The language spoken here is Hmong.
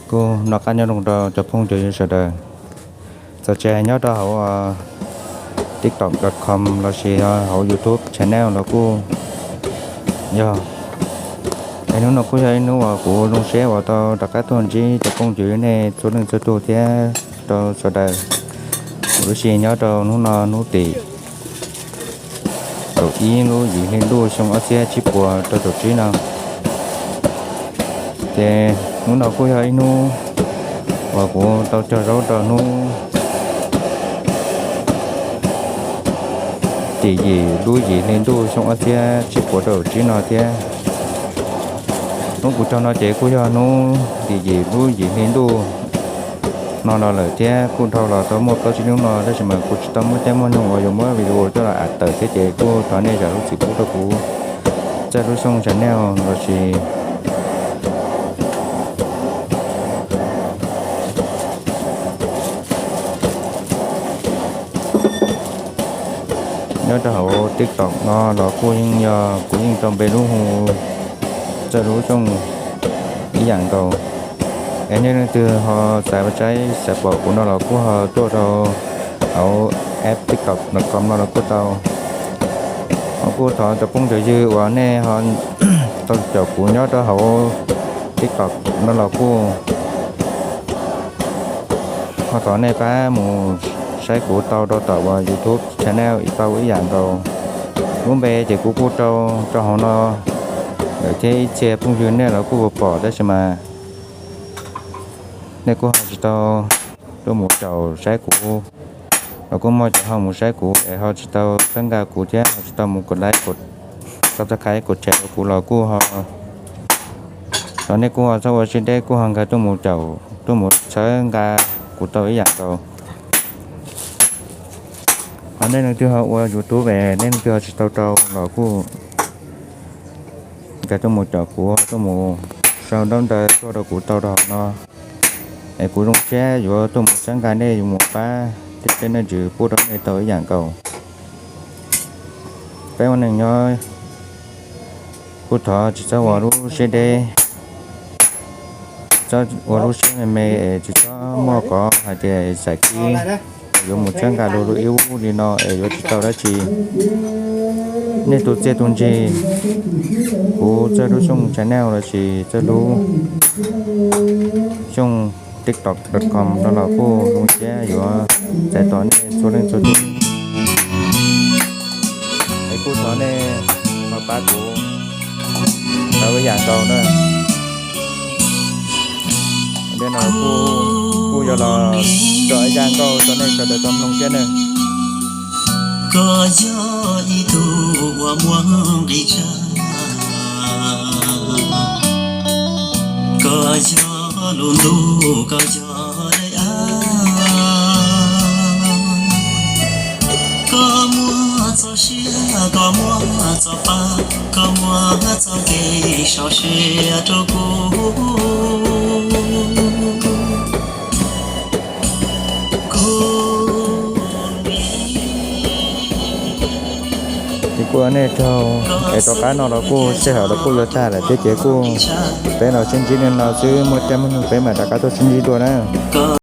Kuj noj qab nyob zoo rau cov phooj cov ywg sawv daws. Txawm tseem nyob rau hauv tiktok dot com lossis hauv YouTube channel los kuj yog, es hnub no kuj yog ib hnub uas kuv zoo siab uas tau rov qab tuaj ntsib cov phooj ywg nej txhua leej txhua tus thiab rau sawv daws. Kuv lub sij nyob rau hnub no hnub tim kaum ib lub yim hli ntuj xyoo ob txhiab tsib puas rau caum tsib no. Ces hnub no kuj yog ib hnub uas kuv tau cog zaub rau hnub tim yim lub yim hli ntuj xyoo ob txhiab tsib puas rau caum tsib no thiab. Hnub kuv cog no ces kuj yog hnub tim yim lub yim hli ntuj no los lawm thiab kuj dhau los tau muaj plaub tsib hnub no tab sis mas kuv tsis tau muaj caij muaj nyoog uas yuav muab video coj los am tawm thiab ces kuj thov nej zam lub txim pub rau kuv Txawj Lub Xyooj channel lossis nyob rau hauv tiktok no los kuj yeej yog kuv yeej tau npe lub hu Txawj Lub Xyooj ib yam nkaus. Es nej leej twg ho xav saib xav pom kuv no los kuj ho tuaj rau hauv app tiktok dot com no los kuj tau. Ho kuj thov cov phooj cov ywg uas nej ho tau caum kuv nyob rau hauv tiktok no los kuj ho thov nej pab mus saib kuv tau rau tom uas youtube channel tau ib yam nkaus. Lub npe ces kuv kuj rau rau hauv no lawm thiab ib txhia phooj ywg nej los kuj pom tab sis mas nej kuj ho tsis tau tuaj mus caum saib kuv, los kuj muaj cov ho mus saib kuv es ho tsis tau txhawb nqa kuv thiab ho tsis tau mus kos like, subscribe, kos share rau kuv los kuj ho, los nej kuj ho txhob ua siab deb kuj ho nkag tuaj mus caum tuaj mus txhawb nqa kuv tau ib yam nkaus. Ho nej leej twg ho ua youtube es nej leej twg ho tsis tau rau los kuj nkag tuaj mus caum kuv tuaj mus sau ntaub ntawv tuaj rau kuv tau rau hauv no. Es kuv zoo siab yuav tuaj mus txhawb nqa nej yuav mus pab tej teb nej ntsws pub rau nej tau ib yam nkaus. Peb ua neej nyob kuj thov tsis txhob ua lub siab deb, txhob ua lub siab me me es tsis txhob muaj qhov hais tias xav kib yuav mus txhawb nqa luag lub ib ub li no es yuav tsis tau dab tsi. Nej tus txiaj tus ntsig, kuv Txawj Lub Xyooj channel lossis Txawj Lub Xyooj tiktok dot com no los kuj zoo siab yuav txais tos nej txhua leej txhua tus. Es kuj thov nej ho pab kuv tau ib yam nkaus na. Ntawm no kuj, kuj yuav los tso ib zaj nkauj rau nej sawv daws tau mloog thiab na. Koj yog ib tug uas muaj nqis tsag, koj yog lub ntuj, koj yog daim av, koj muaj txoj sia, koj muaj txoj pa, koj muaj txoj kev sov sia rau kuv. Ces kuj ua nej tsaug, es tom qab no los kuj sij hawm los kuj yuav tag lawm thiab ces kuj peb los sib ntsib li no xwb, muaj caij muaj nyoog peb mam rov qab tuaj sib ntsib dua na.